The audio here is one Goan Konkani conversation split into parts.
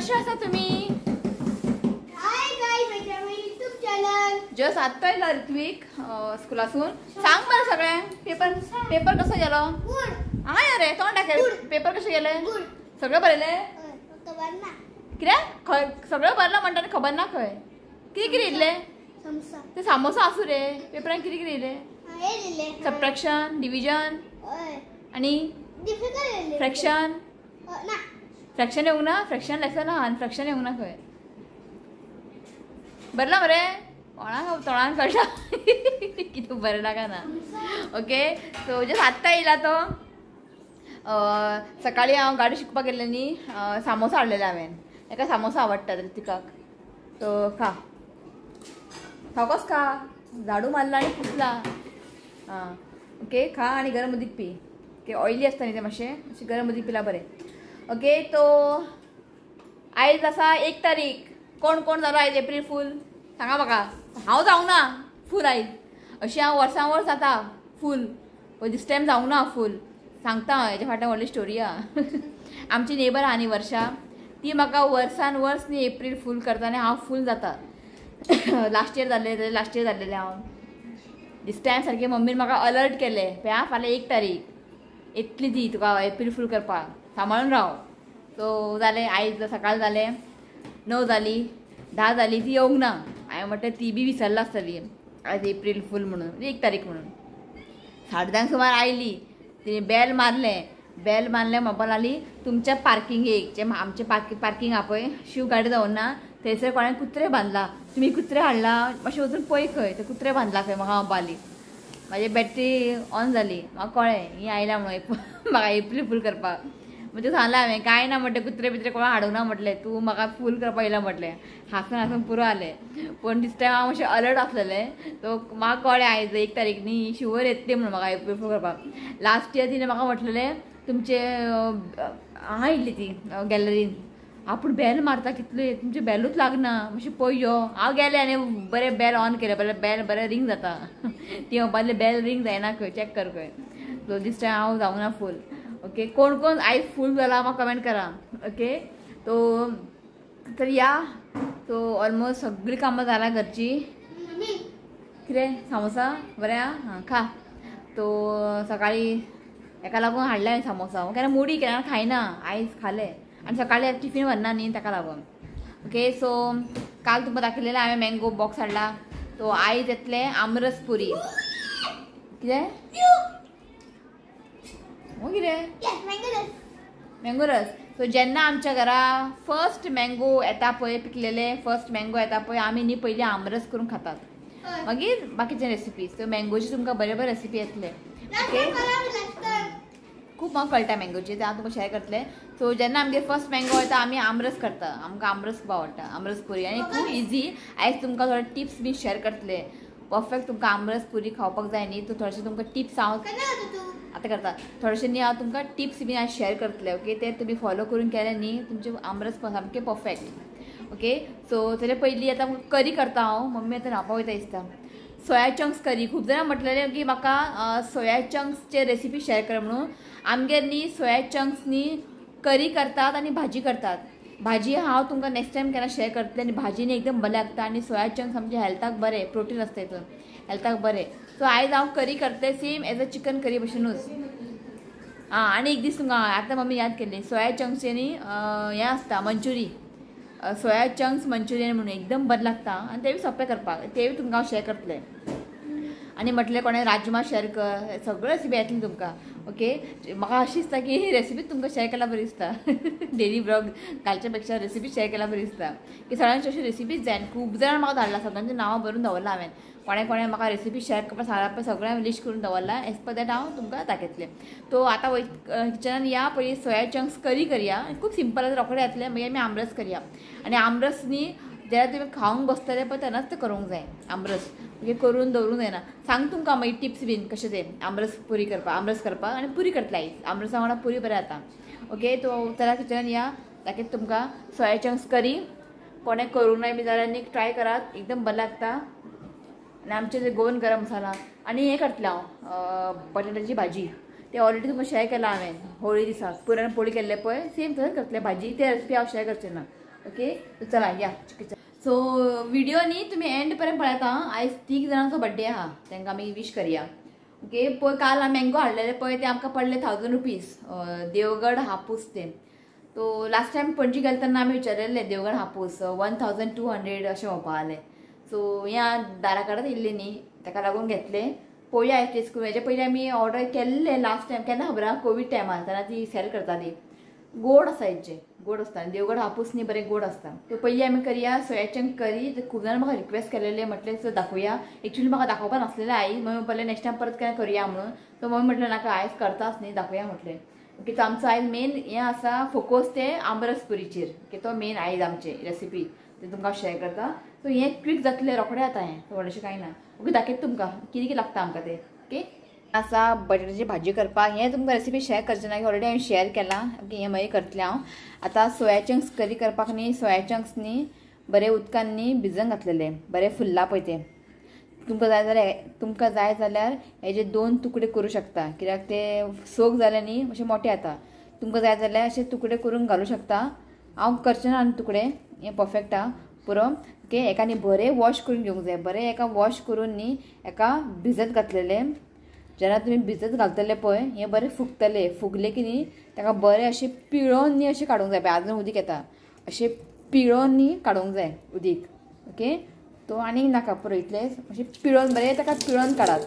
कसे आसा तुम्ही? Hi guys, welcome my YouTube channel. Just आत्ता येयला ऋत्विक स्कुलासून. सांग बरं सगळ्यांक, पेपर पेपर कसो गेलो? गुड. हांगा रे तोंड दाखय. Good. Paper कशे गेले? गुड. सगळं बरयलें? खबर ना. कितें खंय सगळं बरलां म्हणटा आनी खबर ना खंय? कितें कितें येयल्लें? समोसा. ते सामोसा आसूं रे, पेपरान कितें कितें येयलें? हे दिले. सबट्रॅक्शन, डिविजन हय. आनी डिफिकल्ट येयल्ले. फ्रॅक्शन. ना. फ्रॅक्शन येवंक ना? फ्रॅक्शन लेसन आहा आनी फ्रॅक्शन येवंक ना खंय? बरलां मरे? कोणाक तोंडान कळटा कितें बरयलां काय ना. ओके, सो जस्ट आत्तां येयला तो. सकाळी हांव गाडी शिकपाक गेल्लें न्ही, सामोसा हाडलेले हांवें. ताका सामोसा आवडटा ऋतिकाक. सो खा, सावकाश खा, झाडू मारला आनी पुसला. आं ओके, खा आनी गरम उदीक पी. ओके, ऑयली आसता न्ही तें, मातशें मातशें गरम उदीक पिला बरें. ओके, तो आयज आसा 1 तारीख. कोण कोण जालो आयज एप्रील फूल सांगा म्हाका. हांव जावंक ना फूल आयज. अशें हांव वर्सान वर्स जाता फूल, पूण दीस टायम जावंक ना फूल. सांगता हांव हेच्या फाटल्यान व्हडली स्टोरी आहा. आमची नेबर आहा न्ही वर्षा, ती म्हाका वर्सान वर्स न्ही एप्रील फूल करता आनी हांव फूल जाता. लास्ट इयर जाल्लें, लास्ट इयर जाल्लेलें हांव. दीस टायम सारकें मम्मीन म्हाका अलर्ट केलें, पळय आं फाल्यां 1 तारीख येतली ती तुका एप्रील फूल करपाक, सांबाळून राव. सो जालें, आयज सकाळ जालें, 9 जाली, 10 जाली, ती येवंक ना. हांवें म्हटलें ती बी विसरला आसतली आयज एप्रील फूल म्हणून, 1 तारीख म्हणून. 10:30 सुमार आयली, तिणें बेल मारलें. बेल मारलें म्हणपाक लागली तुमच्या पार्किंगेक, जे आमचें पार्किंग आहा पळय, शिव गाडी दवरना थंयसर कोणें कुत्रे बांदला, तुमी कुत्रे हाडला मातशें वचून पळय खंय ते कुत्रे बांदला खंय. म्हाका म्हणपाक लागली. म्हाजी बॅटरी ऑन जाली, म्हाका कळ्ळें ही आयला म्हणून म्हाका एप्रील फूल करपाक. म्हणजे सांगलें हांवें कांय ना म्हटलें, कुत्रे बित्रे कोणा हाडूंक ना म्हटलें, तूं म्हाका फूल करपाक येयला म्हटलें. हांसून हांसून पुरो जालें. पूण दीस टायम हांव मातशें अलर्ट आसलेलें. सो म्हाका कळ्ळें आयज 1 तारीख न्ही, शुवर येतली म्हणून म्हाका एप्रील फूल करपाक. लास्ट इयर तिणें म्हाका म्हटलेलें तुमचे हांगा येयल्ली ती गॅलरीन, आपूण बेल मारता कितले, तुमचें बेलूच लागना, मातशें पळय यो. हांव गेलें आनी बरें बेल ऑन केलें, बरें बेल बरें रिंग जाता. ती म्हणपाक लागली बेल रिंग जायना खंय, चॅक कर खंय. सो दीस टायम हांव जावंक ना फूल. ओके, कोण कोण आयज फूल जाला म्हाका कमेंट करा. ओके, तो तर या. सो ऑलमोस्ट सगळीं कामां जालां घरची. कितें सामोसा बरें आहा? हां खा. तो सकाळी हेका लागून हाडले हांवें सामोसा, केन्ना मुडी केन्ना खायना, आयज खालें. आनी सकाळी टिफीन व्हरना न्ही ताका लागून. ओके, सो काल तुमकां दाखयलेलें हांवें मँगो बॉक्स हाडला. तो आयज येतलें आमरस पुरी. कितें हो कितें? मँगो रस. सो जेन्ना आमच्या घरा फर्स्ट मँगो येता पळय, पिकलेले फर्स्ट मँगो येता पळय, आमी न्ही पयलीं आमरस करून खातात, मागीर बाकीचे रेसिपीज. सो मँगोची तुमकां बरे बरे रेसिपी येतले. ओके, खूब म्हाका कळटा मँगोची, ते हांव तुमकां शेअर करतलें. सो जेन्ना आमगेर फर्स्ट मँगो येता आमी आमरस करता. आमकां आमरस खूब आवडटा, आमरस पुरी. आनी खूब इजी. आयज तुमकां थोडे टिप्स बी शेअर करतले. परफेक्ट तुमकां आमरस पुरी खावपाक जाय न्ही, तो थोडेशे तुमकां टिप्स हांव आतां करता. थोडेशे न्ही हांव तुमकां टिप्स बी आयज शेअर करतलें. ओके, ते तुमी फॉलो करून केले न्ही तुमचें आमरस सामकें परफेक्ट. ओके, सो तेजे पयलीं आतां करी करता हांव. मम्मी आतां न्हांवपाक वयता दिसता. सोया चंक्स करी खूब जाणां म्हटलेलें की म्हाका सोया चंक्सचे रेसिपी शेअर कर म्हणून. आमगेर न्ही सोया चंक्स न्ही करी करतात आनी भाजी करतात. भाजी हांव तुमकां नेक्स्ट टायम केन्ना शेअर करतलें. आनी भाजी न्ही एकदम बरें लागता आनी सोया चंक्स आमच्या हेल्थाक बरें, प्रोटीन आसता हितून, हेल्थाक बरें. सो आयज हांव करी करतलें same as a chicken curry भशेनूच. आं, आनी एक दीस तुमकां आतां मम्मी याद केली, सोया चंक्सचें न्ही हें आसता मंचुरी, सोया चंक्स मंचुरियन म्हणून एकदम बरें लागता. आनी तें बी सोंपें करपाक, तें बी तुमकां हांव शेअर करतलें. आनी म्हटलें कोणें राजमा शेअर कर, सगळ्यो रेसिपी येतली तुमकां. ओके, म्हाका अशें दिसता की ही रेसिपी तुमकां शेअर केल्यार बरी दिसता. डेली ब्लॉग घालच्या पेक्षा रेसिपी शेअर केल्यार बरी दिसता की सगळ्यांची अशी रेसिपीज जाय. खूब जाणां म्हाका धाडला, सगळ्यांचीं नांवां बरोवन दवरलां हांवें. कोणें कोणें म्हाका रेसिपी शेअर करपाक सांगला पळय, सगळें हांवें लिस्ट करून दवरलां. एज पर that हांव तुमकां दाखयतलें. तो आतां वय किचनान या, पयलीं सोया चंक्स करी करया. खूब सिंपल आसा, रोखडें जातलें. मागीर आमी आमरस करया. आनी आमरस न्ही जेन्ना तुमी खावंक बसतले पळय तेन्नाच तें करूंक जाय आमरस, म्हणजे करून दवरूंक जायना. सांग तुमकां मागीर टिप्स बीन कशें ते आमरस पुरी करपाक, आमरस करपाक आनी पुरी करतले आयज. आमरसा वांगडा पुरी बरें जाता. ओके, तो चला किचनान या, दाखयता तुमकां सोया चंक्स करी. कोणें करूंक ना बी जाल्यार न्ही ट्राय करात, एकदम बरें लागता. आनी आमचे जे गोवन गरम मसाला आनी हें करतलें हांव बटाट्याची भाजी, ते ऑलरेडी तुमकां शेअर केलां हांवें होळी दिसा पुरण पोळी केल्ले पळय, सेम तशेंच करतलें भाजी. ते रेसिपी हांव शेअर करचें ना. ओके चला या. सो व्हिडिओ न्ही तुमी एंड पर्यंत पळयता. आयज 3 जाणांचो बड्डे आहा, तांकां आमी विश करया. ओके पळय काल आमी मँगो हाडलेले पळय ते आमकां पडले 1000 रुपीज देवगड हापूस ते. सो लास्ट टायम पणजी गेले तेन्ना आमी विचारलेले देवगड हापूस 1200 अशें म्हणपा जालें. सो ह्या दारा कडेन येयल्ले न्ही ताका लागून घेतले. पळोवया आयज टेस्ट करून. हेच्या पयलीं आमी ऑर्डर केल्ले लास्ट टायम केन्ना खबर आहा, कोवीड टायमार, तेन्ना ती सेल करताली. गोड आसा हेजे, गोड आसता आनी देवगड हापूस न्ही बरें गोड आसता. सो पयलीं आमी करया सोया चंक करी. खूब जाणां म्हाका रिक्वेस्ट केलेले म्हटलें सो दाखोवया. एक्चुअली म्हाका दाखोवपा नासलेलें आई, मम्मी म्हणलें नेक्स्ट टायम परत केन्ना करया म्हणून. सो मम्मी म्हटलें नाका आयज करताच न्ही दाखोवया म्हटलें. ओके तो आमचो आयज मेन हें आसा फोकस ते आमरस पुरीचेर. ओके तो मेन आयज आमचे रेसिपी ते तुमकां शेअर करता. सो हें क्विक जातलें, रोखडें जाता हें, व्हडलेशें कांय ना. ओके दाखयता तुमकां कितें कितें लागता आमकां तें. ओके आसा बटाट्याची भाजी करपाक. हें तुमकां रेसिपी शेअर करचें ना, ऑलरेडी हांवें शेअर केलां. ओके हें मागीर करतलें हांव. आतां सोया चंक्स करी करपाक न्ही, सोया चंक्स न्ही बरें उदकान न्ही भिजन घातलेले, बरें फुल्ला पळय तें. तुमकां जाय जाल्यार हेजे 2 तुकडे करूं शकता, कित्याक ते सोक जाले न्ही मातशे मोटे जाता. तुमकां जाय जाल्यार अशे तुकडे करून घालूं शकता. हांव करचें ना आनी तुकडे, हें परफेक्ट आहा पुरो. ओके एका न्ही बरें वॉश करून घेवंक जाय, बरें एका वॉश करून न्ही एका भिजत घातलेलें. जेन्ना तुमी भिजत घालतले पळय हें बरें फुगतलें. फुगलें की न्ही ताका बरें अशें पिळोन न्ही अशें काडूंक जाय. पळय आजून उदीक येता, अशें पिळोन न्ही काडूंक जाय उदीक. ओके तो आनीक नाका पुरो इतलें अशें पिळोन बरें ताका पिळोन काडात,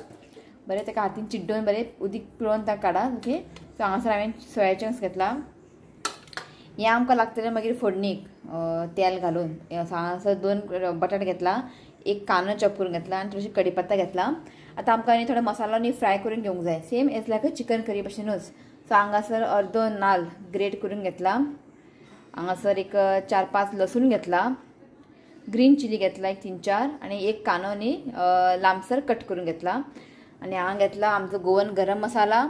बरें ताका हातीन चिड्डोन बरें उदीक पिळोन ताका काडात. ओके सो हांगासर हांवें सोया चंक्स घेतला. हें आमकां लागतलें मागीर फोडणीक तेल घालून. हांगासर 2 बटाट घेतला, एक कांदो चॉप करून घेतला आनी थोडीशी कडीपत्ता घेतला. आतां आमकां न्ही थोडो मसालो न्ही फ्राय करून घेवंक जाय, same as like a chicken curry भशेनूच. सो हांगासर अर्दो नाल्ल ग्रेट करून घेतला, हांगासर एक 4-5 लसूण घेतला, ग्रीन चिली घेतला एक 3-4 आनी एक कांदो न्ही लांबसर कट करून घेतला. आनी हांगा घेतला आमचो गोवन गरम मसाला.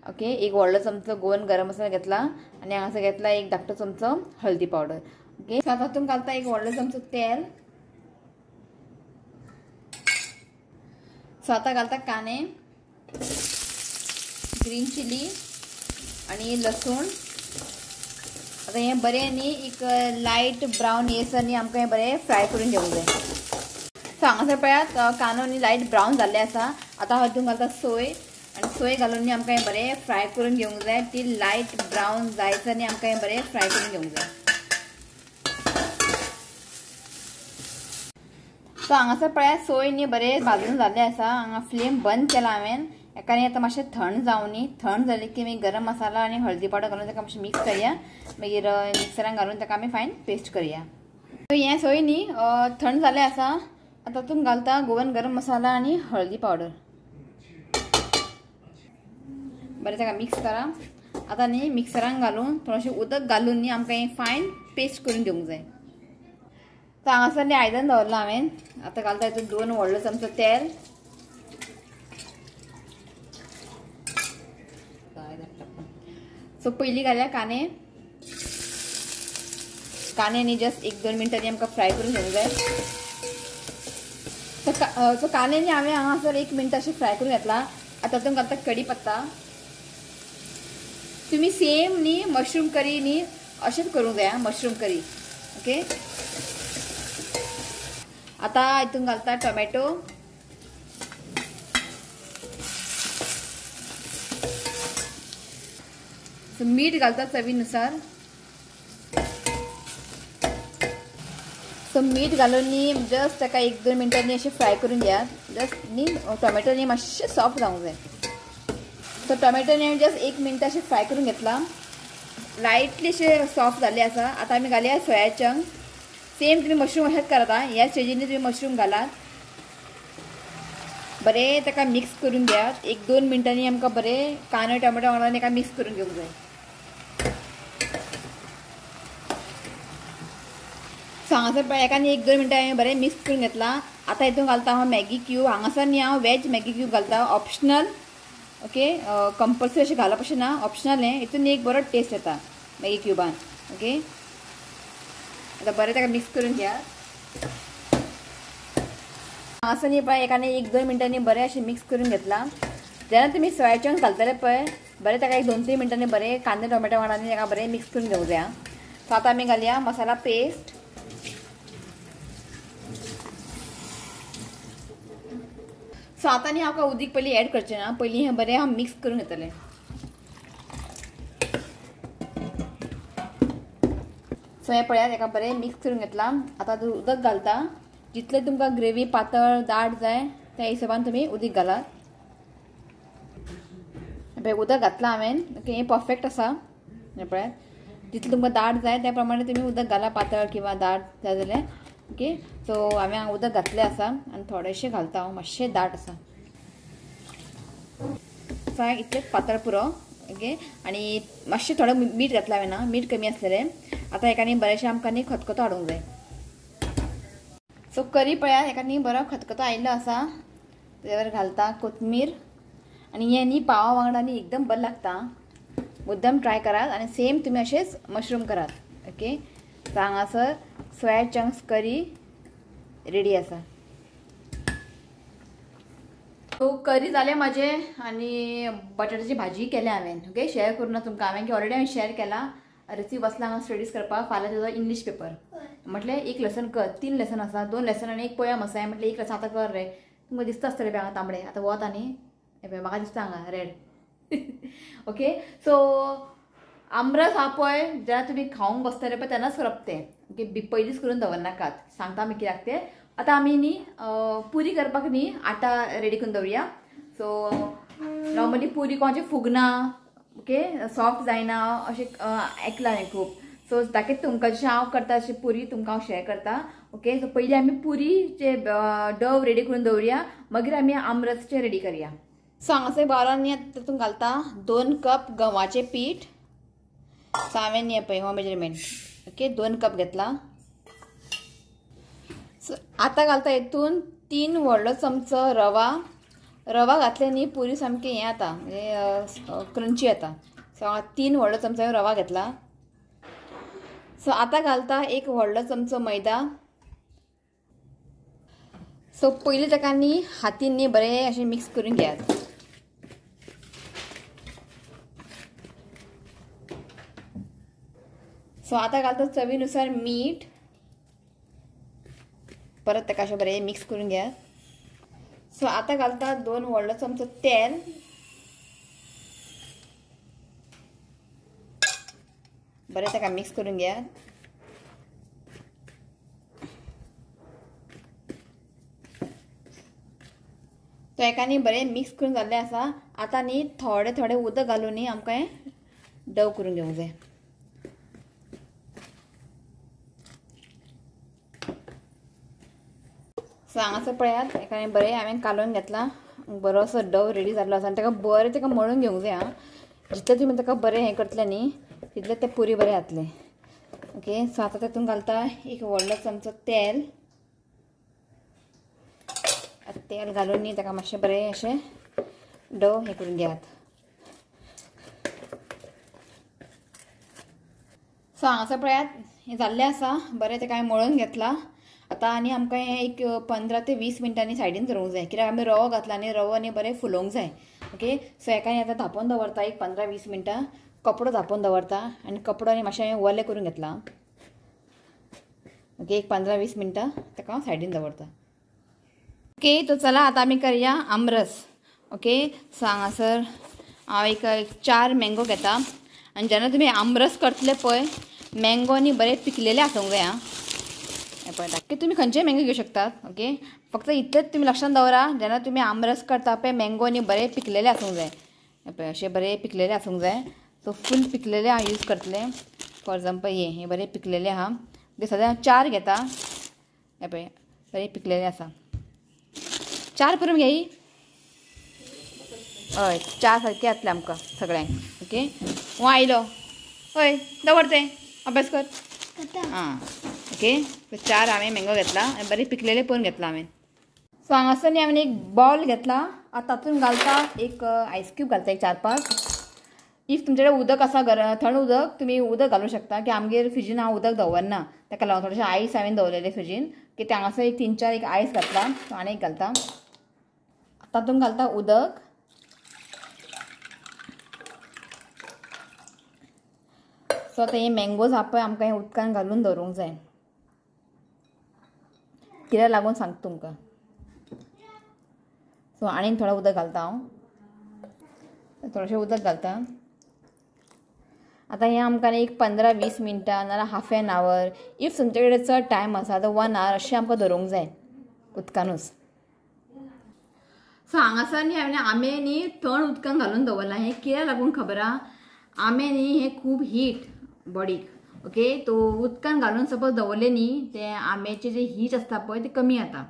ओके एक व्हडलो चमचो गोवन गरम मसाला घेतला आनी हांगासर घेतला एक धाकटो चमचो हळदी पावडर. ओके सो आतां तातूंत घालता एक व्हडलो चमचो तेल. सो आतां घालता कांदे, ग्रीन चिली आनी लसूण. आतां हें बरें न्ही एक लायट ब्रावन येसर न्ही आमकां हें बरें फ्राय करून घेवंक जाय. सो हांगासर पळयात कांदो न्ही लायट ब्रावन जाल्ले आसा. आतां हांव हितून घालता सोय आनी सोय घालून न्ही आमकां हें बरें फ्राय करून घेवंक जाय. ती लायट ब्रावन जायसर न्ही आमकां हें बरें फ्राय करून घेवंक जाय. सो हांगासर पळयात सोय न्ही बरें भाजून जाल्लें आसा. हांगा फ्लेम बंद केला हांवें. एका न्ही आतां मातशें थंड जावनी, थंड जालें की मागीर गरम मसाला आनी हळदी पावडर घालून ताका मातशें मिक्स करया, मागीर मिक्सरान घालून ताका आमी फायन पेस्ट करया. सो हें सोय न्ही थंड जालें आसा. आतां तातूंत घालता गोवन गरम मसाला आनी हळदी पावडर. बरें ताका मिक्स करा. आतां न्ही मिक्सरान घालून थोडेशें उदक घालून न्ही आमकां हें फायन पेस्ट करून घेवंक जाय. सो हांगासर न्ही आयदन दवरलां हांवें. आतां घालता हितून 2 व्हडलो चमचो तेल, सो पयलीं घालया कांदे. कांदे न्ही जस्ट 1-2 मिनटांनी आमकां फ्राय करून घेवंक जाय. सो कांदे न्ही हांवें हांगासर 1 मिनट अशें फ्राय करून घेतला. आतां तातूंत घालता कडी पत्ता. तुमी सेम न्ही मशरूम करी न्ही अशेंच करूंक जाय, मशरूम करी. ओके आतां हितून घालता टोमॅटो, मीठ घालता चवीनुसार. सो मीठ घालून न्ही जस्ट ताका 1-2 मिनटांनी अशें फ्राय करून घेयात. जस्ट न्ही टोमॅटो न्ही मातशें सॉफ्ट जावंक जाय. सो टोमॅटो न्ही जस्ट 1 मिनट अशें फ्राय करून घेतला, लायटली अशें सॉफ्ट जाल्लें आसा. आतां आमी घालया सोया चंक. सेम तुमी मशरूम अशेंच करात, ह्या स्टेजीनी तुमी मशरूम घालात. बरें ताका मिक्स करून घेयात. 1-2 मिनटांनी आमकां बरें कांदो टोमॅटो वांगडा ताका मिक्स करून घेवंक जाय. सो हांगासर पळय एका न्ही 1-2 मिनटां हांवें बरें मिक्स करून घेतलां. आतां हितून घालता हांव मॅगी क्यूब. हांगासर न्ही हांव वेज मॅगी क्यूब घालता, ऑप्शनल. ओके कंपल्सरी अशें घालप अशें ना, ऑप्शनल हें. हितून एक बरो टेस्ट येता मॅगी क्युबान. ओके आतां बरें ताका मिक्स करून घेया. हांगासर न्ही पळय एकाने 1-2 मिनटांनी बरें अशें मिक्स करून घेतलां. जेन्ना तुमी सोया चंक्स घालतले पळय बरें ताका 1-2-3 मिनटांनी बरें कांदे टोमॅटो वांगडा ताका बरें मिक्स करून घेवंक जाय. सो आतां आमी घालया मसाला पेस्ट. सो आतां न्ही हांव उदीक पयलीं एड करचें ना, पयलीं हें बरें हांव मिक्स करून घेतलें. सो हें पळयात हेका बरें मिक्स करून घेतलां. आतां उदक घालता, जितलें तुमकां ग्रेवी पातळ दाट जाय त्या हिशोबान तुमी उदीक घालात. पळय उदक घातलां हांवें. ओके, हें परफेक्ट आसा. हें पळयात, जितलें तुमकां दाट जाय त्या प्रमाणे तुमी उदक घाला, पातळ किंवा दाट जाय जाल्यार. ओके, सो हांवें हांगा उदक घातलें आसा आनी थोडेशें घालता हांव, मातशें दाट आसा. सो हांवें इतलेंच पातळ पुरो. ओके, आनी मातशें थोडें मीठ घातलां हांवें, ना मीठ कमी आसलेलें. आतां हेका न्ही बरेंशें आमकां न्ही खतखतो हाडूंक जाय. सो करी पळयात हेका न्ही बरो खतखतो आयिल्लो आसा. तेजेर घालता कोथमीर आनी हें न्ही पावा वांगडा न्ही एकदम बरें लागता. मुद्दम ट्राय करात आनी सेम तुमी अशेंच मशरूम करात. ओके, सो हांगासर सोया चंक्स करी रेडी आसा. सो करी जालें म्हाजें आनी बटाट्याची भाजी केल्या हांवें. ओके, शेअर करूं ना तुमकां हांवें की ऑलरेडी हांवें शेअर केला. रिसी बसला हांगा स्टडीज करपाक. फाल्यां तेजो इंग्लीश पेपर. म्हटलें एक लेसन कर, 3 लेसन आसा, 2 लेसन आनी एक पोयम आसा. म्हटलें एक लेसन आतां कर रे, तुमकां दिसता आसतलें पळय हांगा तांबडे, आतां वत आनी म्हाका दिसता हांगा रेड. ओके, सो आमरस हा पळय जेन्ना तुमी खावंक बसतले पळय तेन्नाच करप तें. ओके, पयलींच करून दवरनाकात, सांगता आमी कित्याक तें. आतां आमी न्ही पुरी करपाक न्ही आटा रेडी करून दवरुया. सो नॉर्मली पुरी कोणाची फुगना, ओके, सॉफ्ट जायना अशें आयकलां हांवें खूब. सो दाखयता तुमकां जशें हांव करता अशें पुरी तुमकां हांव शेअर करता. ओके, सो पयलीं आमी पुरीचे डव रेडी करून दवरुया, मागीर आमी आमरसचें रेडी करया. सो हांगासर बावलान न्ही आतां तातूंत घालता 2 कप गंवाचें पीठ. सो हांवें न्ही पळय हो मेजरमेंट. ओके, 2 कप घेतला. सो आतां घालता हितून 3 व्हडलो चमचो रवा. रवा घातले न्ही पुरी सामकी हें जाता, म्हणजे क्रंची जाता. सो हांगा 3 व्हडलो चमचो रवा घेतला. सो आतां घालता 1 व्हडलो चमचो मैदा. सो पयलीं ताका न्ही हातीन न्ही बरें अशें मिक्स करून घेयात. सो आतां घालता चवीनुसार मीठ. परत ताका अशें बरें मिक्स करून घेयात. सो आतां घालता 2 व्हडलो चमचो तेल. बरें ताका मिक्स करून घेयात. तो एका न्ही बरें मिक्स करून जाल्लें आसा. आतां न्ही थोडें थोडें उदक घालून न्ही आमकां हें डव करून घेवंक जाय. सो हांगासर पळयात एका बरें हांवें कालोवन घेतला, बरो असो डव रेडी जाल्लो आसा. आनी ताका बरें ताका मळून घेवंक जाय. आं, जितलें तुमी ताका बरें हें करतलें न्ही तितलें तें पुरी बरें जातलें. ओके, सो आतां तातूंत घालता 1 व्हडलो चमचो तेल. तेल घालून न्ही ताका मातशें बरें अशें डव हें करून घेयात. सो हांगासर पळयात हें जाल्लें आसा, बरें ताका हांवें मळून घेतलां. आतां आनी आमकां हें एक 15 ते 20 मिनटांनी सायडीन धरूंक जाय, कित्याक आमी रवो घातला आनी रवो न्ही बरें फुलोवंक जाय. ओके, सो हेका न्ही आतां धांपोवन दवरता एक 15-20 मिनटां. कपडो धांपोवन दवरता आनी कपडो न्ही मातशें हांवें वोलें करून घेतलां. ओके, एक 15-20 मिनटां ताका हांव सायडीन दवरता. ओके, तो चला आतां आमी करया आमरस. ओके, सो हांगासर हांव एक 4 मँगो घेता. आनी जेन्ना तुमी आमरस करतले पळय मँगो न्ही बरे पिकलेले आसूंक जाय. आं, हें पळयता की तुमी खंयचेय मँगो घेवं शकतात. ओके, फक्त इतलेंच तुमी लक्षांत दवरा, जेन्ना तुमी आमरस करता पळय मँगो न्ही बरे पिकलेले आसूंक जाय. हें पळय अशे बरे पिकलेले आसूंक जाय. सो फूल पिकलेले हांव यूज करतलें. फॉर एग्जाम्पल हे बरे पिकलेले आहा. ओके, सद्या हांव 4 घेता. हें पळय बरे पिकलेले आसा. 4 पुरो घेई, हय 4 सारके जातले आमकां सगळ्यांक. ओके, हो आयलो, हय दवर तें, अभ्यास कर. आं, ओके, 4 हांवें मँगो घेतला आनी बरें पिकलेले पळोवन घेतला हांवें. सो हांगासर न्ही हांवें एक बॉल घेतला. आतां तातूंत घालता एक आयस क्यूब घालता एक 4-5. If तुमचे कडेन उदक आसा थंड उदक, तुमी उदक घालूंक शकता. की आमगेर फ्रिजीन हांव उदक दवरना, ताका लागून थोडेशें आयस हांवें दवरलेलें फ्रिजीन. की ते हांगासर एक 3-4 एक आयस घातला, आनी एक घालता. तातूंत घालता उदक. सो आतां हे मँगोज आहा पळय आमकां हें उदकान घालून दवरूंक जाय. कित्याक लागून सांगता तुमकां. सो आनीक थोडें उदक घालता हांव, थोडेशें उदक घालता. आतां हें आमकां एक 15-20 मिनटां नाजाल्यार हाफ एन our, if तुमचे कडेन चड टायम आसा जाल्यार 1 our अशें आमकां दवरूंक जाय उदकानूच. सो हांगासर न्ही हांवें आंबे न्ही थंड उदकान घालून दवरलां. हें कित्याक लागून खबर आहा, आंबे न्ही हे खूब हीट बॉडीक. ओके, तो उदकान घालून सपोज दवरले न्ही ते आंब्याचे जे हीट आसता पळय ते कमी जाता.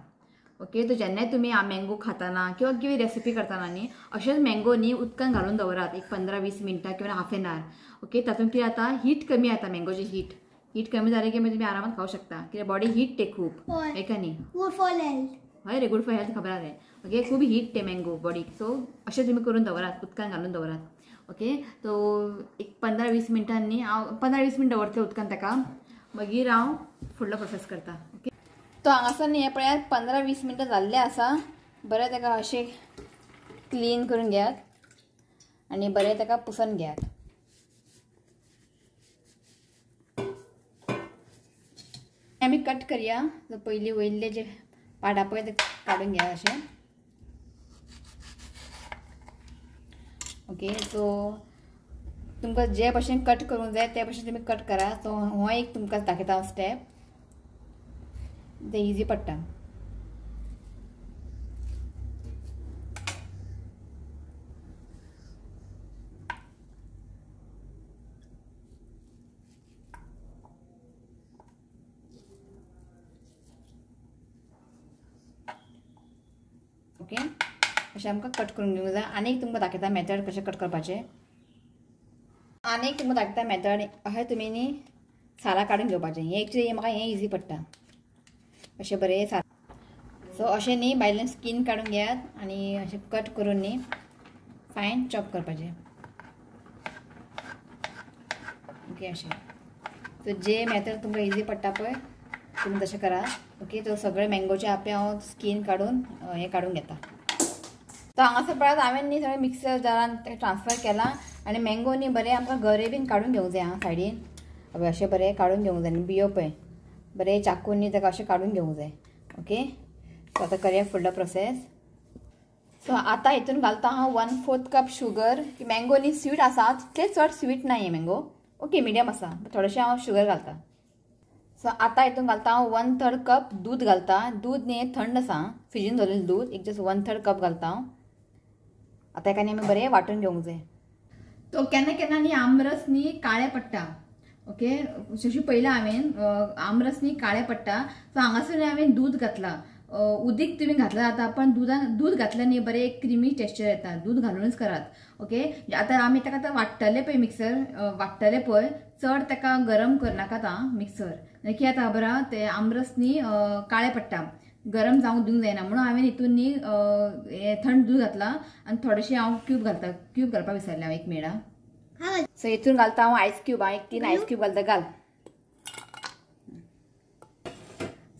ओके, तो जेन्ना तुमी मँगो खाताना किंवा कितें रेसिपी करतना न्ही अशेंच मँगो न्ही उदकान घालून दवरात एक 15-20 मिनटां किंवा हाफ एन our. Okay, तातूंत कितें जाता, हीट कमी जाता मँगोची. हीट कमी जाली की मागीर तुमी आरामात खावंक शकता, कित्याक बॉडी हीट ते खूब. हय का न्ही? Good for health. हय रे, गुड फॉर हेल्थ खबर आसा. ओके, खूब हीट ते मँगो बॉडीक. सो अशें तुमी करून दवरात, उदकान घालून दवरात. ओके, तो एक 15-20 मिनटांनी हांव 15-20 मिनट दवरतलें उदकान ताका, मागीर हांव फुडलो प्रोसेस करता. ओके, तो हांगासर न्ही हें पळयात 15-20 मिनटां जाल्लें आसा. बरें ताका अशें क्लीन करून घेयात आनी बरें ताका पुसून घेयात. आमी कट करया. पयलीं वयले जे पाटां पळय ते काडून घेयात अशें. ओके, सो तुमकां जे भशेन कट करूंक जाय ते भशेन तुमी कट करा. सो हो एक तुमकां दाखयता हांव स्टेप, ते इजी पडटा. ओके, अशें आमकां कट करून घेवंक जाय. आनी एक तुमकां दाखयता मेथड कशें कट करपाचें. आनी एक तुमकां दाखयता मेथड, अशें तुमी न्ही सालां काडून घेवपाचें. हें एक्चुली म्हाका हें इजी पडटा. अशें बरें साल. सो अशें न्ही भायल्यान स्कीन काडून घेयात आनी अशें कट करून न्ही फायन चॉप करपाचें. ओके, अशें. सो जे मेथड तुमकां इजी पडटा पळय तुमी तशें करा. ओके, तो सगळे मँगोचे आपे हांव स्कीन काडून हें काडून घेता. तो हांगासर पळयात हांवें न्ही सगळें मिक्सर जारान ट्रान्सफर केलां आनी मँगो न्ही बरें आमकां गरे बीन काडून घेवंक जाय. आं, सायडीन हय अशें बरें काडून घेवंक जाय. आनी बियो पळय बरें चाकून न्ही ताका अशें काडून घेवंक जाय. ओके, सो आतां करया फुडलो प्रोसेस. सो आतां हितून घालता हांव 1/4 कप शुगर. मँगो न्ही स्वीट आसा, तितलें चड स्वीट ना हें मँगो. ओके, मिडियम आसा, थोडेशें हांव शुगर घालता. सो आतां हितून घालता हांव 1/3 कप दूद घालता. दूद न्ही थंड आसा, फ्रिजीन दवरिल्लें दूद, एक जस्ट 1/3 कप घालता हांव. आतां हेका न्ही आमी बरें वांटून घेवंक जाय. तो केन्ना केन्ना न्ही आमरस न्ही काळें पडटा. ओके, जशी पयलें हांवें आमरस न्ही काळें पडटा. सो हांगासर न्ही हांवें दूद घातलां. उदीक तुमी घातलां जाता, पण दूद घातल्यार न्ही बरें एक क्रिमी टेक्स्चर येता. दूद घालूनच करात. ओके, आतां आमी ताका आतां वांट्टले पळय मिक्सर वांट्टले पळय, चड ताका गरम करनाकात आं मिक्सर. कित्याक आतां खबर आहा ते आमरस न्ही काळें पडटा, गरम जावंक दिवंक जायना. म्हणून हांवें हितून न्ही थंड दूद घातलां आनी थोडेशें हांव क्यूब घालता. क्यूब घालपाक विसरलें हांव, 1 मिनट. सो हितून घालता हांव आयस क्यूब. हांव एक 3 आयस क्यूब घालता. घाल.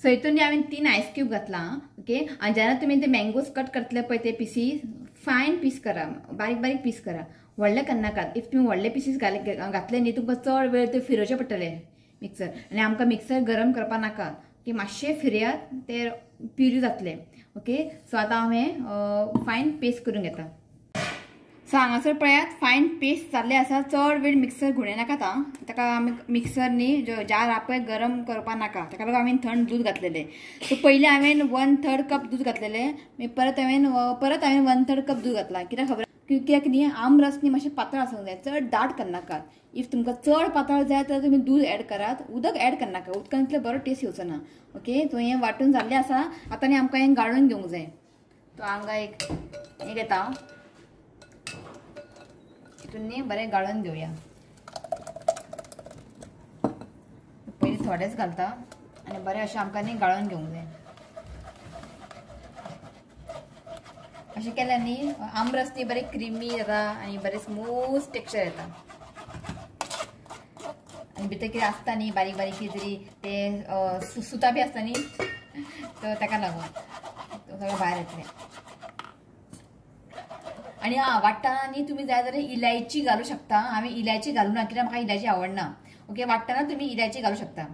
सो हितून न्ही हांवें 3 आयस क्यूब घातला. ओके, आनी जेन्ना तुमी ते मँगोज कट करतले पळय ते पिसीस फायन पीस करा, बारीक बारीक पीस करा, व्हडले करनाकात. If तुमी व्हडले पिसीस घातले न्ही तुमकां चड वेळ ते फिरोवचे पडटले मिक्सर. आनी आमकां मिक्सर गरम करपाक नाका, की मातशें फिरयात ते प्युरी जातले. ओके, सो आतां हांव हें फायन पेस्ट करून घेता. सो हांगासर पळयात फायन पेस्ट जाल्लें आसा. चड वेळ मिक्सर घुणयनाकात आं, ताका आमी मिक्सर न्ही जार आहा पळय गरम करपाक नाका, ताका लागून हांवें थंड दूद घातलेलें. सो पयलीं हांवें 1/3 कप दूद घातलेलें, मागीर परत हांवें 1/3 कप दूद घातलां. कित्याक खबर, कित्याक न्ही आमरस न्ही मातशें पातळ आसूंक जाय, चड दाट करनाकात. If तुमकां चड पातळ जाय तर तुमी दूद एड करात, उदक एड करनाका, उदकान इतलें बरो टेस्ट येवचो ना. ओके, सो हें वांटून जाल्लें आसा. आतां न्ही आमकां हें गाळून घेवंक जाय. तो हांगा एक हें घेता हांव, हितून न्ही बरें गाळून घेवया. पयलीं थोडेंच घालता आनी बरें अशें आमकां न्ही गाळून घेवंक जाय. अशें केल्यार न्ही आमरस न्ही बरें क्रिमी जाता आनी बरें स्मूथ टेक्स्चर येता. आनी भितर कितें आसता न्ही बारीक बारीक कितें तरी ते सुतां बी आसता न्ही, तर ताका लागून सगळें भायर येतलें. आनी आं, वांट्टना न्ही तुमी जाय जाल्यार इलायची घालूं शकता. हांवें इलायची घालूं ना कित्याक म्हाका इलायची आवडना. ओके वाटताना तुम्ही इलायची घालू शकता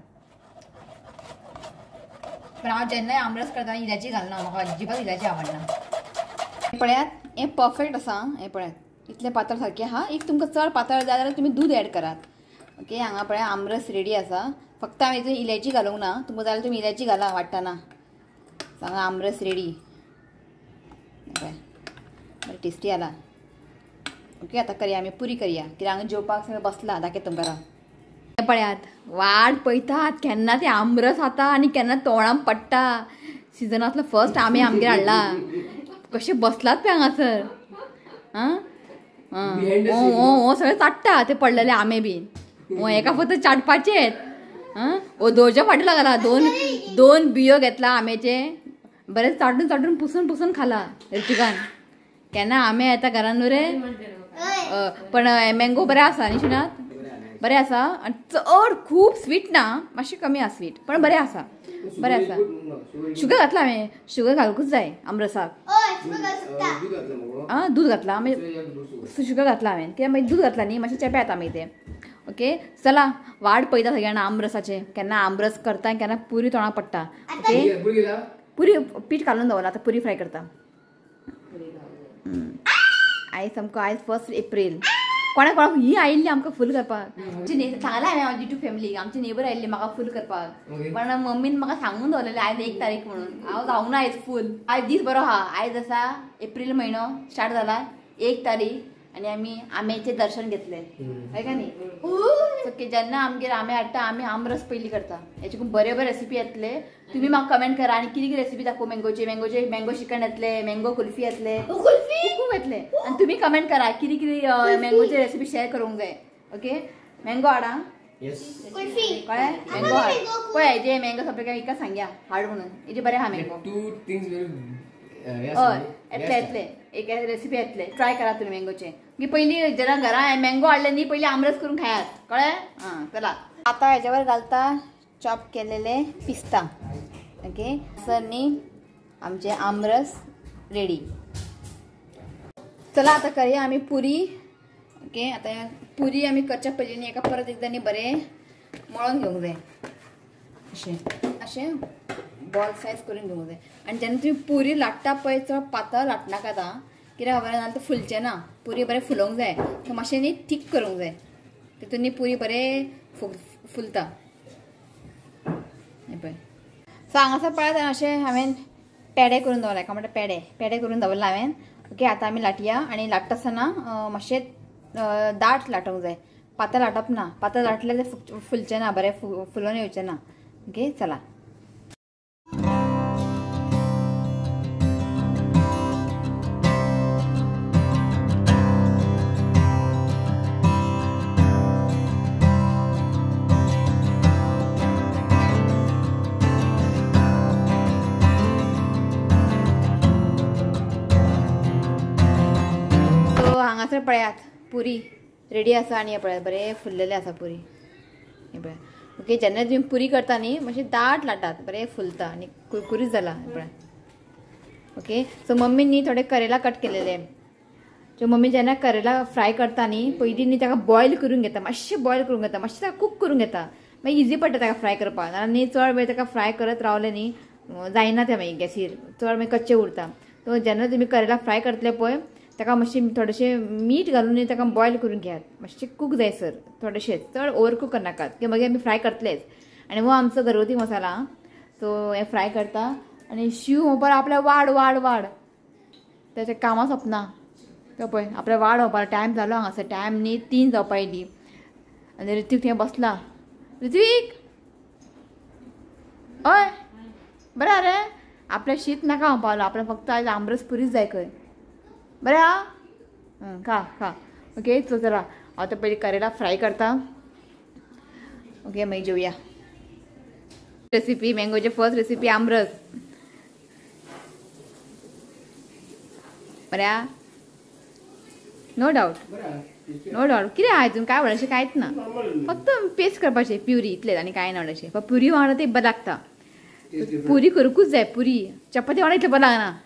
पण हांव जेन्नाय आमरस करतना इलायची घालना म्हाका अजिबात इलायची आवडना. पळयात हें परफेक्ट आसा. हें पळयात इतलें पातळ सारकें आहा. एक तुमकां चड पातळ जाय जाल्यार तुमी दूद एड करात. ओके हांगा पळया आमरस रेडी आसा. फक्त हांवें हितून इलायची घालूंक ना. तुमकां जाल्यार तुमी इलायची घाला वाडटना. हांगा आमरस रेडी. पळय बरें टेस्टी आला. ओके आतां करया आमी पुरी करया कित्याक हांगा जेवपाक सगळें बसला दाखयता तुमकां. हें पळयात वाट पळयतात केन्ना ते आमरस आता आनी केन्ना तोंडान पडटा. सिजनांतलो फर्स्ट आमी आमगेर हाडला. कशें बसलात पळय हांगासर. आं हो सगळें चाट्टा ते पडलेले आमे बीन. हो एका फक्त चाटपाचेच. आं ओदोच्या फाटी लागला. दोन दोन बियो घेतला आम्याचे बरें चाटून चाटून पुसून पुसून खाला ऋतिकान. केन्ना आमे येता घरान न्हू रे. पण मँगो बरें आसा न्ही शिनात बरें आसा आनी चड खूब स्वीट ना मातशें कमी आसा स्वीट पण बरें आसा बरें आसा. शुगर घातला हांवें. शुगर घालूंकच जाय आमरसाक. आं दूद घातला मागीर शुगर घातला हांवें कित्याक मागीर दूद घातला न्ही मातशें चेपें येता मागीर तें. ओके चला वाट पळयता सगळ्यांना आमरसाचें. केन्ना आमरस करता केन्ना पुरी तोंडाक पडटा. ओके पुरी पीठ घालून दवरला आतां पुरी फ्राय करता. आयज सामको आयज 1 एप्रील. कोणा कोणाक ही आयिल्ली आमकां फूल करपाक. सांगलां हांवें हांव युट्यूब फॅमिलीक आमचे नेबर आयिल्ली म्हाका फूल करपाक. पण मम्मीन म्हाका सांगून दवरलेलें आयज 1 तारीख म्हणून. हांव जावंक ना आयज फूल. आयज दीस बरो आहा. आयज आसा एप्रील म्हयनो स्टार्ट जाला 1 तारीख आनी आमी आम्याचें दर्शन घेतलें. हय काय न्ही. ओके जेन्ना आमगेर आमे हाडटा आमी आमरस पयलीं करता. हेचे बरे बरे रेसिपी येतले. तुमी म्हाका कमेंट करा आनी कितें कितें रेसिपी दाखोव. मँगोचे मँगोचे मँगो श्रीखंड येतले मँगो कुल्फी येतले खूब येतले. आनी तुमी कमेंट करा कितें कितें मँगोचे रेसिपी शेअर करूंक जाय. ओके मँगो हाडा कळ्ळें. मँगो हाड पळय जे मँगो सगळे काय एका सांगया हाड म्हणून. हेजे बरें आहा मँगो. हय येतले येतले एक रेसिपी येतले. ट्राय करा तुमी मँगोचे. पयलीं जेन्ना घरा मँगो हाडले न्ही पयलीं आमरस करून खायात. कळ्ळें. आं चला आतां हेज्यावर घालता चॉप केलेले पिस्ता. ओके सर न्ही आमचे आमरस रेडी. चला आतां करया आमी पुरी. ओके आतां पुरी आमी करच्या पयलीं न्ही एका परत एकदां न्ही बरें मळोन घेवंक जाय. अशें अशें बॉल सायज करून घेवंक जाय. आनी जेन्ना तुमी पुरी लाट्टा पळय चड पातळ लाटनाकात आं कित्याक खबर ना फुलचें ना. पुरी बरें फुलोवंक जाय. सो मातशें न्ही थीक करूंक जाय तितून न्ही पुरी बरें फुलता. हें पळय सो हांगासर पळयात अशें हांवें पेडे करून दवरला. एका म्हणटा पेडे पेडे करून दवरला हांवें. ओके आतां आमी लाटया आनी लाट्टा आसतना मातशें दाट लाटूंक जाय. पातळ लाटप ना. पातळ लाटल्यार तें फुलचें ना बरें फुलोवन येवचें ना. ओके चला. हांगासर पळयात पुरी रेडी आसा आनी हें पळयात बरें फुल्लेलें आसा पुरी. हें पळयात. ओके जेन्ना तुमी पुरी करता न्ही मातशें दाट लाटात बरें फुलता आनी कुरकुरीत जाला. हें पळयात. ओके सो मम्मीन न्ही थोडे करेला कट केलेले. सो मम्मी जेन्ना करेला फ्राय करता न्ही पयलीं न्ही ताका बॉयल करून घेता. मातशें बॉयल करून घेता मातशें ताका कूक करून घेता मागीर इजी पडटा ताका फ्राय करपाक. नाजाल्यार न्ही चड वेळ ताका फ्राय करत रावलें न्ही जायना तें मागीर गॅसीर चड मागीर कच्चें उरता. सो जेन्ना तुमी करेला फ्राय करतले पळय ताका मातशें थोडेशें मीठ घालून न्ही ताका बॉयल करून घेयात. मातशें कूक जाय सर थोडेशें चड ओवर कूक करनाकात की मागीर आमी फ्राय करतलेच. आनी हो आमचो घरगुती मसाला. सो हें फ्राय करता आनी शीव म्हणपाक आपल्या वाड वाड वाड तेच्या कामां सोंपना. तो पळय आपल्या वाड म्हणपाक टायम जालो हांगासर. टायम न्ही 3 जावपा येयली आनी ऋत्वीक थंय बसला. ऋत्वीक हय बरें आरे आपल्या शीत नाका म्हणपाक आपल्या फक्त आयज आमरस पुरीच जाय खंय. बरें आहा खा खा. ओके सो चला आतां पयलीं करेला फ्राय करता. ओके मागीर जेवया. रेसिपी मँगोचे फर्स्ट रेसिपी आमरस. बरें आहा नो डावट नो डावट. कितें आहा हितून काय व्हडलेशें कांयच ना. फक्त पेस्ट करपाचें प्युरी इतलेंच आनी कांय ना व्हडलेशें. पण पुरी वांगडा तें बरें लागता. पुरी करूंकूच जाय. पुरी चपाती वांगडा इतलें बरें लागना.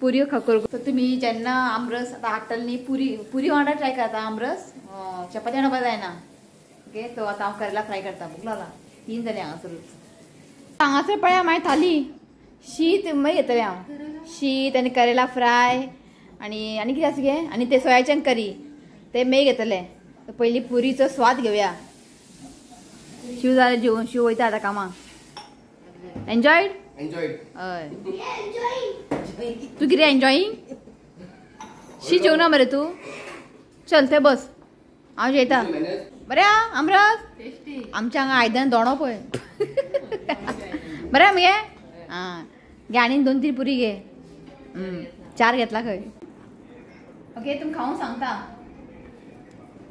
पुरी करूंक. तुमी जेन्ना आमरस आतां हाडटले न्ही पुरी पुरी वांगडा ट्राय करता आमरस. चपाती वांगडा बरें जायना. ओके सो आतां हांव करेला फ्राय करता. भूक लागला 3 जाली हांगासरूच. हांगासर पळया मागीर थाली शीत मागीर घेतलें हांव शीत आनी करेला फ्राय आनी आनी कितें आसा गे आनी ते सोयाचंक करी ते मागीर घेतले. पयलीं पुरीचो स्वाद घेवया. शिव जालें जेवण. शिव वयता आतां कामाक. एन्जॉयड? हय. तूं कितें एन्जॉयींग? शी जेवना मरे तूं? चल थंय बस हांव जेयता. बरें आहा आमरस? आमच्या हांगा आयदन दोणो पळय. बरें मगे? आं घे आनी 2-3 पुरी घे. 4 घेतला खंय. ओके तुमकां खावंक सांगता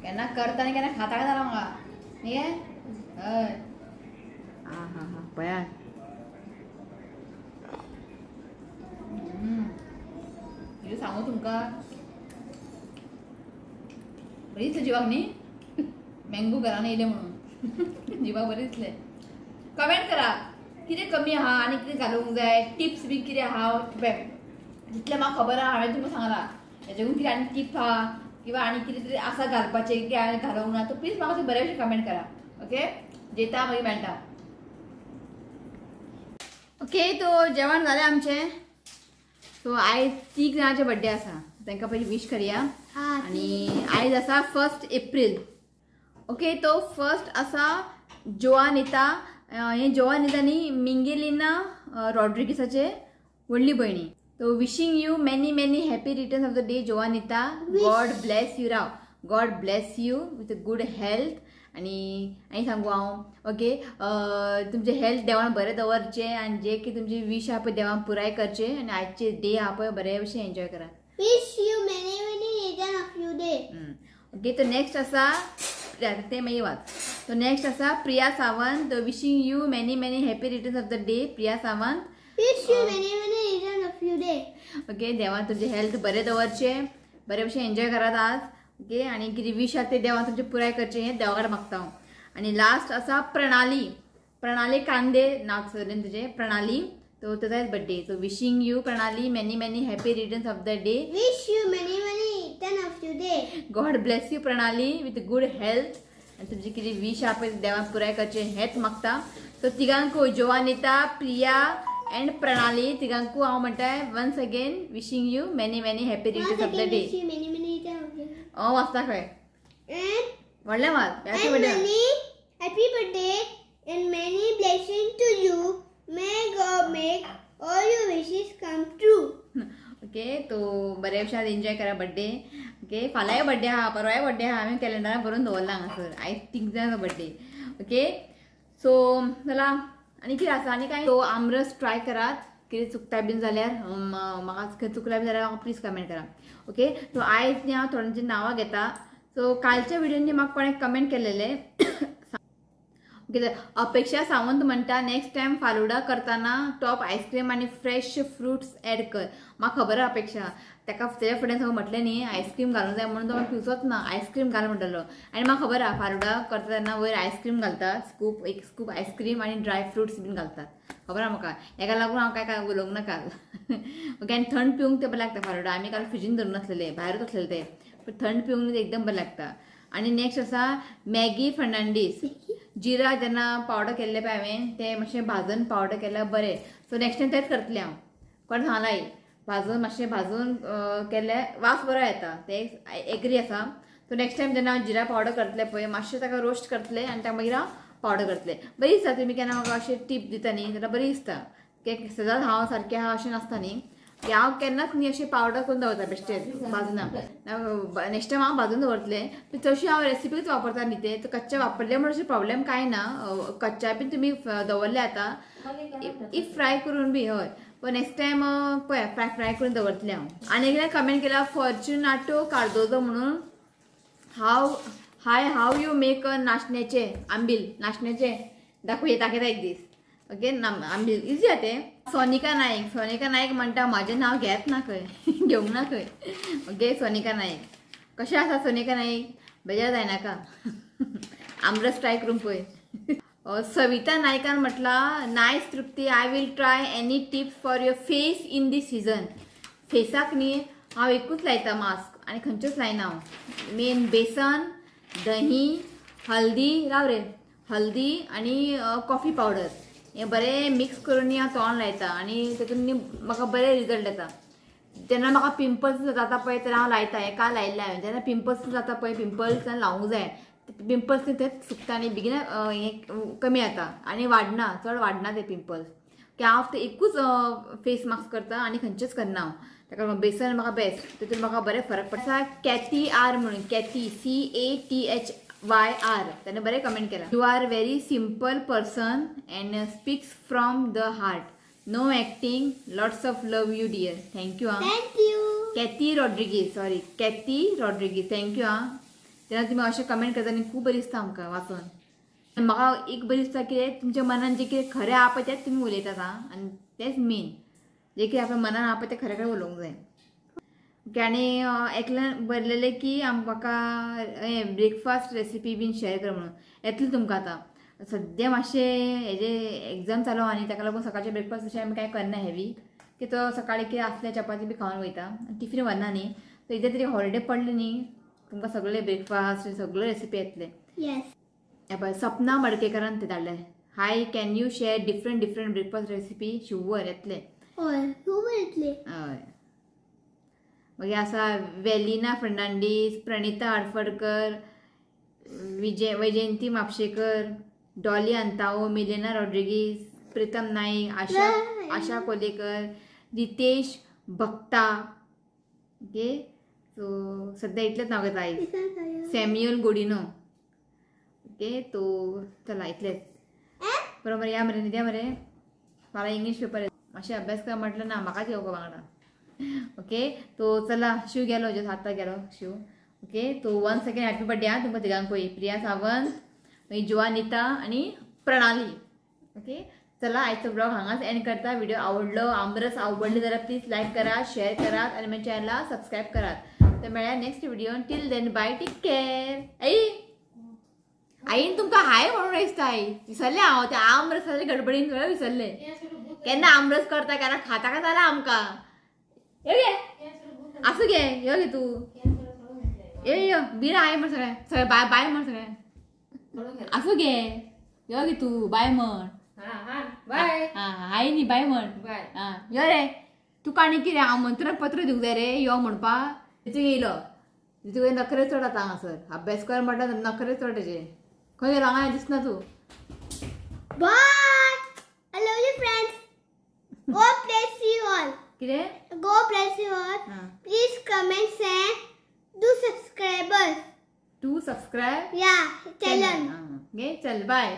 केन्ना करता आनी केन्ना खाता काय जाला म्हाका न्ही. हय आं हां हां पळयात. कितें सांगू तुमकां बरी दिसलें जिवाक न्ही. मँगो घरान येयलें म्हणून जिवाक बरें दिसलें. कमेंट करा कितें कमी आहा आनी कितें घालूंक जाय टिप्स बी कितें आहा. जितलें म्हाका खबर आहा हांवें तुमकां सांगलां. हेजेकून कितें आनी टिप आहा किंवा आनी कितें तरी आसा घालपाचें कितें हांवें घालूंक ना तो प्लीज म्हाका तुमी बरे भशेन कमेंट करा. ओके जेता मागीर मेळटा. ओके तो जेवण जालें आमचें. सो आयज 3 जाणांचे बड्डे आसा तांकां पयलीं वीश करया. आनी आयज आसा 1 एप्रील. ओके तो फर्स्ट आसा जोआनिता. हें जोआनिता न्ही मिंगेलिना रॉड्रिगीसाचे व्हडली भयणी. तो wishing you many many happy returns of the day Joanita. God bless you. Rao God bless you with good health. आनी आनी सांगू हांव ओके तुमचें हेल्थ देवान बरें दवरचें आनी जे की तुमची वीश आहा पळय देवान पुराय करचें आनी आयचे डे आहा पळय बरे भशेन एन्जॉय करात. Wish you many many return of your day. Okay तो नेक्स्ट आसा ते मागीर वाच. तो नेक्स्ट आसा Priya Sawant. Wishing you many many happy returns of the day Priya Sawant. Wish you many many return of your day. Okay देवान तुमचें हेल्थ बरें दवरचें बरे भशेन एन्जॉय करात आज. ओके आनी कितें वीश आहा तें देवान तुमचें पुराय करचें हें देवा कडेन मागता हांव. आनी लास्ट आसा प्रणाली. प्रणाली कांदे नांव सरनेम तुजें प्रणाली. तो तुजो birthday. So wishing you Pranali many many happy returns of the day. Wish you many many return of your day. God bless you Pranali with good health. आनी तुमची कितें वीश आहा पळय देवान पुराय करचें हेंच मागता. सो तिगांकूय जोआनिता प्रिया एंड प्रणाली तिगांकूय हांव म्हणटा once again wishing you many many happy returns of the day. हांव वाचता खंय व्हडलें वाच. Happy birthday and many blessing to you. May God make all your wishes come true. Okay तो बरे भशेन एन्जॉय करा बड्डे. ओके फाल्यांय बड्डे आहा परवाय बड्डे आहा. हांवें कॅलेंडरान बरोवन दवरला हांगासर आयज 3 जाणांचो बड्डे. ओके सो चला आनी कितें आसा आनी कांय. सो आमरस ट्राय करात. कितें चुकता बीन जाल्यार म्हाका चुकला बी जाल्यार म्हाका प्लीज कमेंट करा. ओके सो आयज न्ही हांव थोड्यांची नांवां घेता. सो कालच्या व्हिडियोनी म्हाका कोणें कमेंट केलेलें. ओके अपेक्षा सावंत म्हणटा नेक्स्ट टायम फालुडा करतना टॉप आयस्क्रीम आनी फ्रेश फ्रुट्स एड कर. म्हाका खबर आहा अपेक्षा ताका तेज्या फुडें सगळें म्हटलें न्ही आयस्क्रीम घालूंक जाय म्हणून तो म्हाका पिवचोच ना आयस्क्रीम घाल म्हणटलो. आनी म्हाका खबर आहा फालुडा करता तेन्ना वयर आयस्क्रीम घालता स्कूप एक स्कूप आयस्क्रीम आनी ड्राय फ्रुट्स बीन घालतात. खबर आहा म्हाका हेका लागून हांव काय काय उलोवंक ना काल. ओके आनी थंड पिवंक तें बरें लागता फालुडा. आमी काल फ्रिजीन धरून आसलेले भायरूच आसलेले ते पण थंड पिवंक एकदम बरें लागता. आनी नेक्स्ट आसा मॅगी फर्नांडीस. जिरा जेन्ना पावडर केल्ले पळय हांवें तें मातशें भाजून पावडर केल्यार बरें. सो नेक्स्ट टायम तेंच करतलें हांव. कोण सांगलां भाजून मातशें भाजून केल्यार वास बरो येता ते एग्री आसा. सो नेक्स्ट टायम जेन्ना हांव जिरा पावडर करतलें पळय मातशें ताका रोस्ट करतलें आनी ताका मागीर हांव पावडर करतलें. बरी दिसता तुमी केन्ना म्हाका अशें टीप दिता न्ही जाल्यार बरी दिसता. सदांच हांव सारकें आहा अशें नासता न्ही. हांव केन्नाच न्ही अशें पावडर करून दवरता बेश्टेच भाजना. नेक्स्ट टायम हांव भाजून दवरतलें. चडशी हांव रेसिपीच वापरता न्ही ते कच्चे वापरले म्हणून अशें प्रॉब्लेम कांय ना. कच्चा बीन तुमी दवरले आतां if fry करून बी हय. पण नेक्स्ट टायम पळय फ्राय फ्राय करून दवरतलें हांव. आनी एकल्यान कमेंट केला फॉर्च्युनाटो कार्दोजो म्हणून हाव हाय how you make नाशण्याचें आंबील नाशण्याचें दाखोवया दाखयता एक दीस. ओके आंबील इजी आहा तें. सोनिका नायक. सोनिका नायक म्हणटा म्हाजें नांव घेत ना खंय घेवंक ना खंय. ओके सोनिका नायक कशें आसा सोनिका नायक बेजार जायनाका आमरस ट्राय करून पळय. सविता नायकान म्हटलां nice Trupti I will try any tips for your face in this season. फेसाक न्ही हांव एकूच लायता मास्क आनी खंयचेच लायना हांव. मेन बेसन दही हल्दी राव रे हल्दी आनी कॉफी पावडर हें बरें मिक्स करून हांव तोंड लायता आनी तेतून म्हाका बरें रिजल्ट येता. जेन्ना म्हाका पिंपल्स जाता पळय तेन्ना हांव लायता. हें काल लायिल्लें हांवें. जेन्ना पिंपल्स जाता पळय पिंपल्स लावंक जाय. पिंपल्स थंयच सुकता आनी बेगीन हें कमी जाता आनी वाडना, चड वाडना ते पिंपल्स. की हांव फक्त एकूच फेस मास्क करता आनी खंयचेच करना हांव. ताका लागून बेसन म्हाका बेस्ट, तितून म्हाका बरें फरक पडटा. कॅथी आर म्हणून, कॅथी CATHYR, ताणें बरें कमेंट केलां. You are very simple person and speaks from the heart, no acting, lots of love you dear. Thank you. आं thank you Kathy Rodrigues, sorry Kathy Rodrigues, thank you. आं तेन्ना तुमी अशें कमेंट करता आनी खूब बरें दिसता आमकां वाचून. म्हाका एक बरें दिसता कितें तुमच्या मनान जें कितें खरें आहा पळय तेंच तुमी उलयतात. आं आनी तेंच मेन, जें कितें आपल्या मनान आहा पळय तें खरें खरें उलोवंक जाय. ओके आनी एकल्यान बरयलेलें की म्हाका हें ब्रेकफास्ट रेसिपी बीन शेअर कर म्हणून. येतलें तुमकां आतां. सद्या मातशें हेजे एग्जाम चालू आहा न्ही ताका लागून सकाळचें ब्रेकफास्ट अशें आमी कांय करना हेवी, की तो सकाळी कितें आसल्यार चपाती बी खावन वयता, टिफीन व्हरना न्ही. सो एकदां तरी हॉलिडे पडले न्ही तुमकां सगळे ब्रेकफास्ट सगळे रेसिपी येतले. येस. पळय सपना मडकेकरान ते धाडले. Hi, can you share different different breakfast recipe? Sure येतले. हय शुवर येतले. हय. मागीर आसा वेलिना फर्नांडीस, प्रणिता आडफडकर, वैजयंती म्हापशेकर, डॉली अंताओ, मिलेना रॉड्रिगीस, प्रितम नाईक, आशा आशा कोलेकर, रितेश भक्ता. ओके सो सद्या इतलेंच नांव घेता आयज. सॅम्युअल गोडिनो. ओके तो चला इतलेंच. बरोबर या मरे न्हिद्या मरे, मला इंग्लीश पेपर मातशें अभ्यास कर म्हटलं ना म्हाकाच येवपा वांगडा. ओके तो चला शिव गेलो, जस्ट आतां गेलो शिव. ओके तो वन सेकेंड हॅपी बर्थडे आं तुमकां तिगांकूय, प्रिया सावंत, मागीर जुआनिता आनी प्रणाली. ओके चला आयचो ब्लॉग हांगाच एंड करता. व्हिडिओ आवडलो, आमरस आवडले जाल्यार प्लीज लायक करात, शेअर करात आनी म्हज्या चॅनला सबस्क्रायब करात. तर मेळ्या next video. Till then bye, take care. आई आईन तुमकां हाय म्हणून दिसता. आई विसरलें हांव त्या आमरसाच्या गडबडीन सगळें विसरलें. केन्ना आमरस करता केन्ना खाता काय जालां आमकां. यो गे आसूं गे, यो गे तूं, यो यो बिरा हाय म्हण सगळें, सगळें बाय बाय म्हण सगळें. आसूं गे, यो गे तूं बाय म्हण. बाय. हां हाय न्ही बाय म्हण. आं यो रे तुका आनी कितें आमंत्रण पत्र दिवंक जाय रे यो म्हणपा. तितून येयलो तितून नखरे चड आतां हांगासर अभ्यास कर म्हटल्यार नखरे चड तेजे. खंय गेलो हांगा दिसना तूं. Bye. I love you friends. God bless you all. कितें? God bless you all. Please comment and do subscribers. To subscribe? Yeah, channel. Okay, चल बाय.